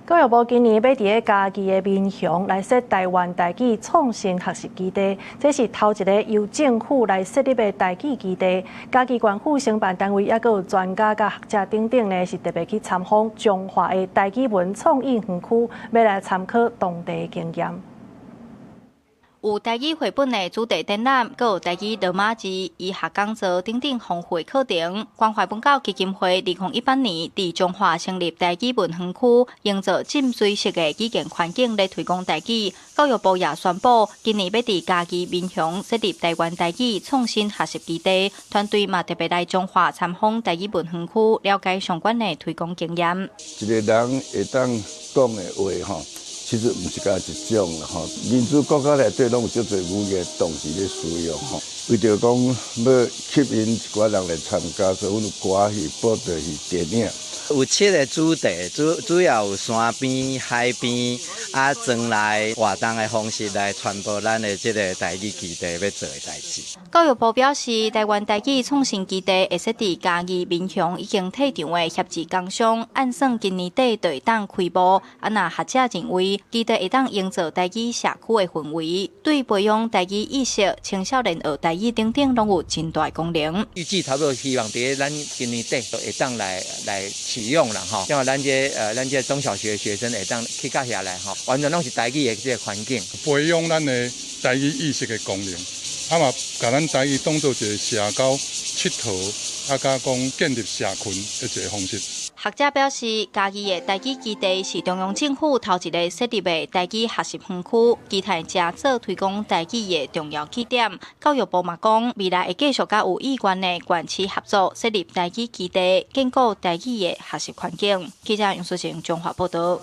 教育部今年欲佇咧嘉義的民雄來設台灣台語創新學習基地，這是頭一个由政府來設立的台語基地。嘉義縣府承辦單位，猶閣有專家佮學者等等呢，是特別去參訪彰化的台語文創意園區，欲來參考當地的經驗。有台語繪本的主題展覽，閣有台語羅馬字、醫學講座等等豐富的課程。關懷文教基金會2018年佇彰化成立台語文園區，營造浸水式的語言環境來推廣台語。教育部也宣布，今年欲佇嘉義民雄設立台灣台語創新學習基地，團隊嘛特別來彰化參訪台語文園區，了解相關的推廣經驗。一个人會當講的話，吼，其實毋是干焦一種啦，吼，民主國家內底攏有足濟語言同時咧使用，吼。為著講欲吸引一寡人來參加，所以阮有歌戲、布袋戲、電影。有七个主題，主要有山邊、海邊，啊，莊內活動的方式來傳播咱的這个台語基地欲做的代誌。教育部表示，台灣台語創新基地會設佇嘉義民雄已經退場的協志工商，按算今年底就會當開幕。啊，若學者認為，基地會當營造台語社區的氛圍，對培養台語意識、青少年學台語等等，攏有真大功能。預計差不多希望佇咱今年底就會當來啟用啦，吼，因為咱這中小學學生會當去到遐來，吼，完全攏是台語的這个環境，培養咱的台語意識的功能，啊嘛，共咱台語當做一个社交、𨑨迌，啊佮講建立社群的一个方式。學者表示，嘉義的台語基地是中央政府頭一个設立的台語學習園區，期待成做推廣台語的重要起點。教育部嘛講，未來會繼續佮有意願的縣市合作，設立台語基地，建構台語的學習環境。記者楊淑晴彰化報導。